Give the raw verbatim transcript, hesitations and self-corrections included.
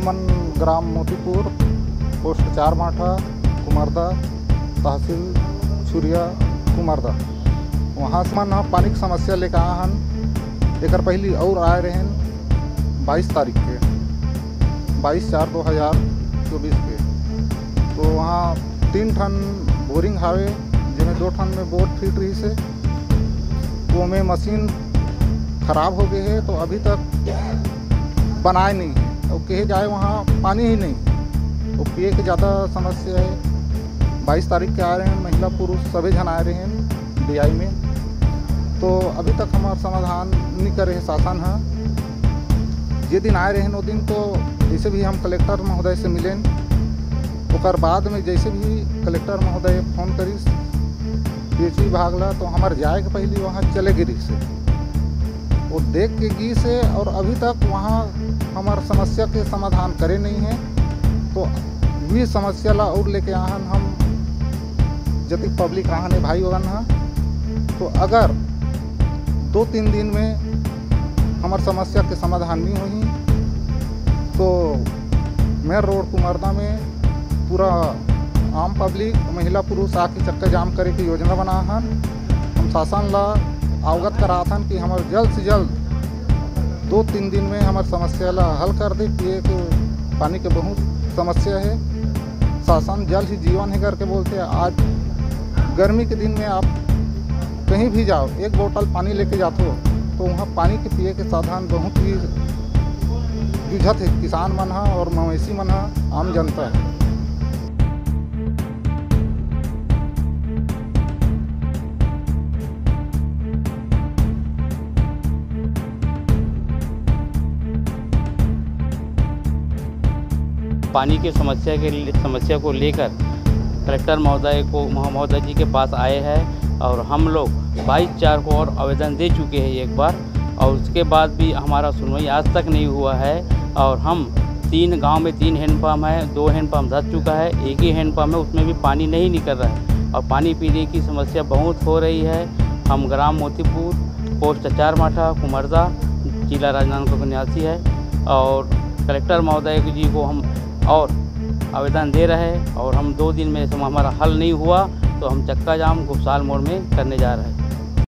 मन ग्राम मोतीपुर, पोस्ट चार माठा, कुमरदा, तहसील छुरिया, कुमरदा। वहाँ से मन ह पानी के समस्या लेके आए हन। एकर पहली और आए रहेन बाईस तारीख के, बाईस चार दो हज़ार चौबीस के। तो वहाँ तीन ठन बोरिंग हावे, जेमे दो ठन में बोर फिट रहिस हे, ओमे मशीन खराब हो गए हे, तो अभी तक बनाए नहीं हे। और कहे जाए, वहाँ पानी ही नहीं, वो पिए के ज़्यादा समस्या है। बाईस तारीख के आ रहे हैं, महिला पुरुष सभी जन आए रहे हैं डीआई में, तो अभी तक हमार समाधान नहीं करे हे शासन ह। जे दिन आए रहे हैं, वो दिन तो जैसे भी हम कलेक्टर महोदय से मिलें, ओकर बाद में जैसे भी कलेक्टर महोदय फोन करिस पीएचई विभाग ला, तो हमार जाए के पहली वहाँ चले गिरिस हे। वो देख के गिस हे और अभी तक वहाँ हमार समस्या के समाधान करे नहीं हे। तो ये समस्या ला और लेके आहन हम, जतिक पब्लिक आहन हे भाई वगन ह। तो अगर दो तीन दिन में हमार समस्या के समाधान नहीं होही, तो मेन रोड कुमरदा में पूरा आम पब्लिक, महिला पुरुष आके चक्का जाम करे के योजना बना हन। हम शासन ला अवगत करात हन कि हमार जल्द से जल्द दो तीन दिन में हमार समस्या ला हल कर दे। पिए के पानी के बहुत समस्या है। शासन जल ही जीवन है करके बोलते हैं। आज गर्मी के दिन में आप कहीं भी जाओ, एक बोतल पानी लेके जाते हो, तो वहाँ पानी के पिए के साधन बहुत ही जूझत है किसान मन ह और मवेशी मन ह, आम जनता ह। पानी की समस्या के लिए, समस्या को लेकर कलेक्टर महोदय को, महो-, महोदय जी के पास आए हैं और हम लोग बाईस चार को और आवेदन दे चुके हैं एक बार, और उसके बाद भी हमारा सुनवाई आज तक नहीं हुआ है। और हम तीन गांव में तीन हैंडपम्प है, दो हैंडपम्प धस चुका है, एक ही हैंडपम्प है, उसमें भी पानी नहीं निकल रहा है और पानी पीने की समस्या बहुत हो रही है। हम ग्राम मोतीपुर, पोस्ट चार माठा, कुमरदा, जिला राजनांदगांव के निवासी है और कलेक्टर महोदय जी को हम और आवेदन दे रहे हैं और हम दो दिन में सम-, हमारा हल नहीं हुआ तो हम चक्का जाम गुफसाल मोड़ में करने जा रहे हैं।